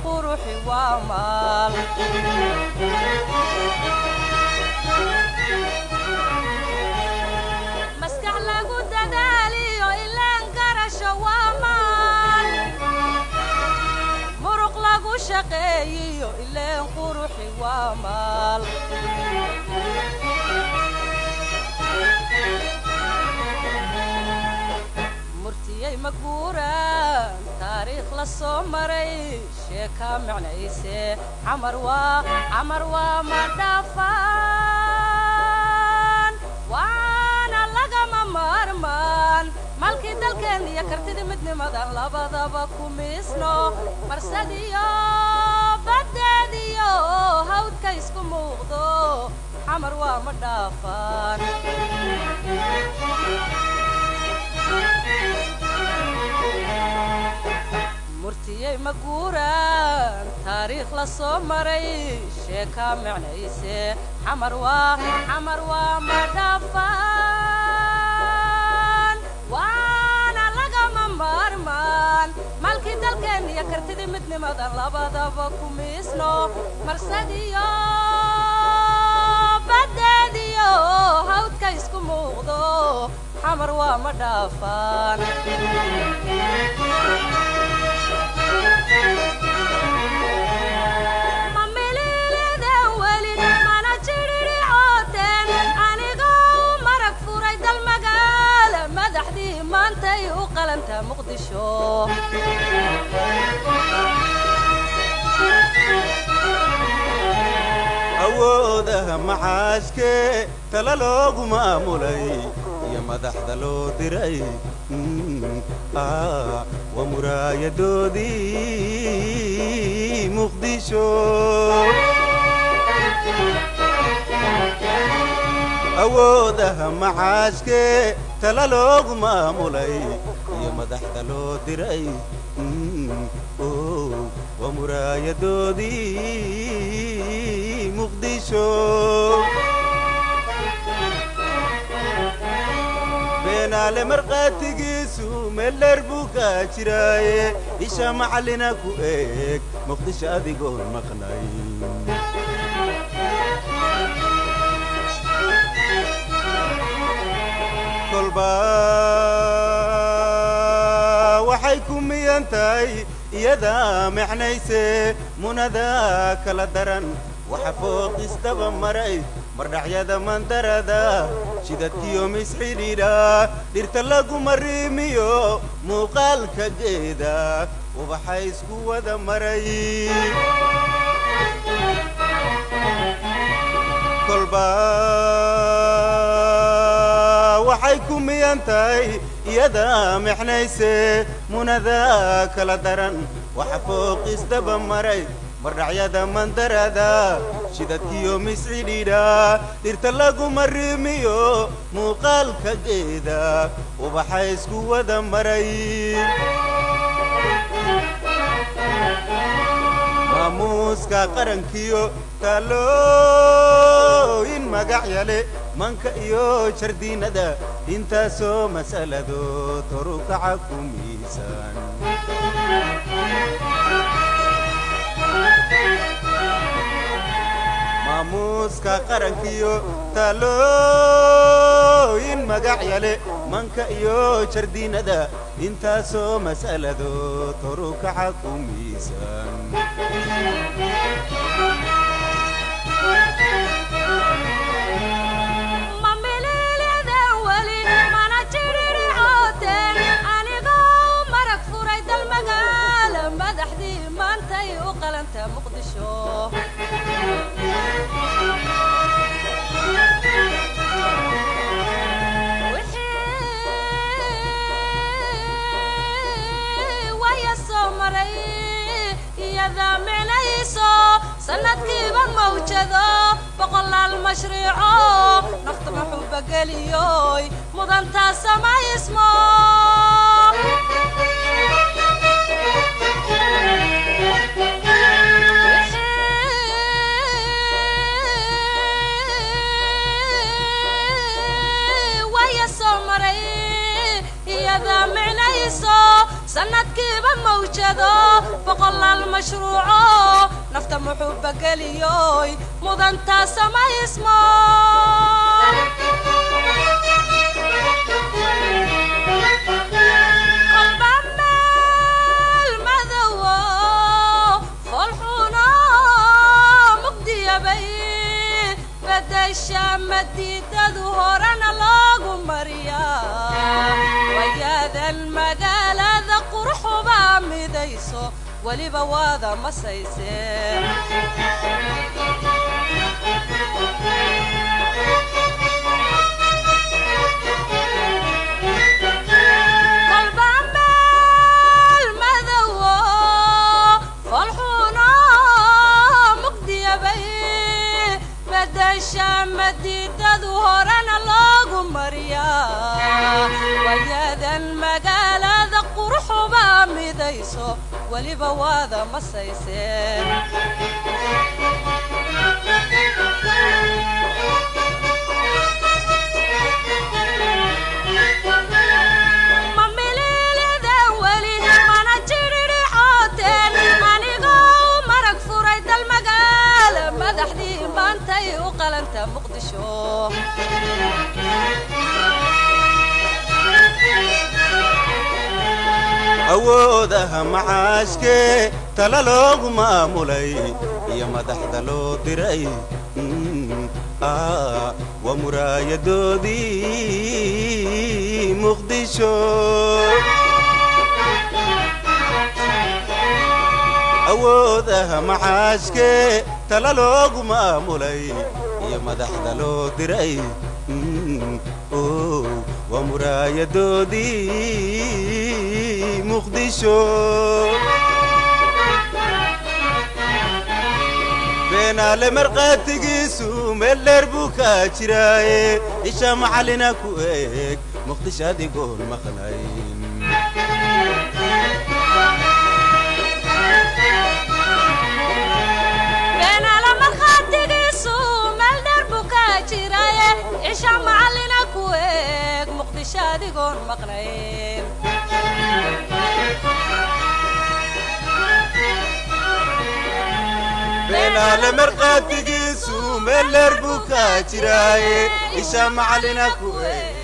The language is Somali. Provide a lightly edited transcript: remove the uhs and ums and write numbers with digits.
Quruxi waa maal. Maskax lagu dadaaliyo ilaan garasho waa maal. Muruq lagu shaqeeyiyo ileen quruxi waa maal. Murtiyey ma guuraan, taariikh la soo maray, sheekaa micnayse. Xamar waa, Xamar waa ma dhaafaan, waana lagama maarmaan. Malkii dalkeen iyo kartidii midnimadan labadaba ku miisno, marsadiyo baddeediyo hawdka isku muuqdo. Xamar waa ma dhaafaan. Murtiyey ma guuraan, taariikh la soo maray, sheekaa micnayse. Xamar waa, Xamar waa ma dhaafaan, waana lagama maarmaan. Malkii dalkeen iyo kartidii midnimadan labadaba ku miisno, marsadiyo baddeediyo hawdka isku muuqdo. Xamar waa ma dhaafaan. Ma miliilideen weli, mana jidhidhicooteen anigoo u marag furay dal magaala madaxdii maantay u qalantaa Muqdisho. Awoodaha maxaashkee tala loogu maamulay iyo madaxda loo diray, waa muraayadoodii Muqdisho. Awoodaha maxaashkee tala loogu maamulay iyo madaxda loo diray, waa muraayadoodii Muqdisho. Beenaale markhaatigiisu meel dheer buu kaa jiraaye, isha macallina ku eeg Muqdisho adigoon maqnay. Kolba waxay ku miyan tahay iyadaa micnayse munada kala daran. Waxa fooqisdaba maray mardhacyada mandarada, shidadkiyo misxidhiidha, dhirta lagu mariimiyo muuqaalka geeda, ubaxa isku wada maray. Kolba waxay ku miyan tahay iyadaa micnayse munada kala daran. Waxa fooqisdaba maray mardhacyada mandarada, shidadkiyo miscidhiidha, dhirta lagu mariimiyo muuqaalka geeda, ubaxa isku wada maray. Maamuuska qarankiyo taalooyin magacyale, manka iyo jardiinada, intaasoo mas'aladood horukaca ku miisaan. Maamuuska qarankiyo taalooyin magacyale, manka iyo jardiinada, intaasoo mas'aladood horukaca ku miisaan. Ma miliilideen weli, mana jidhidhicooteen anigoo marag furay dal magaala madaxdii maantay u qalantaa Muqdisho. Wixii waya soo maray iyadaa micnayso, sanadkiiba mawjado boqolaal mashriico, nafta muxuuba geliyoy mudantaa samaysmo. Wixii waya soo maray iyadaa micnayso, sanadkiiba mawjado boqolaal Hal mashruuco nafta muxuuba geliyoy mudantaa samaysmo. Kolba meel madowo foolxuno mugdiyabay bedesha madiidadu horena loogu mariyaa. Wayaadan magaalada quruxuba midayso weliba waada masayse. Kolba meel madowo foolxuno mugdiyabay bedesha madiidadu horena loogu mariyaa. Wayaadan magaalada quruxuba midayso weliba waada masayse. Ma miliilidan weli mana jiririxooteen anigoo u marag furay dal magaala madaxdii maantay u qalanta Muqdisho. Awoodaha macaashkee tala loogu maamulay iyo madaxda loo diray, waa muraayadoodii Muqdisho. Awoodaha macaashkee tala loogu maamulay iyo madaxda loo diray, oh, waa muraayadoodii Muqdisho. Beenaale markhaatigiisu meel dheer buu ka jiraaye, isha macallina ku eeg Muqdisho adigoon maqnayn. Beenaala markhaatigiisu meel dheer buu ka jiraaye, isha macallina ku eeg Muqdisho adigoon maqnayn. Beenaale markhaatigiisu meel dheer buu ka jiraaye, isha macallina ku eeg.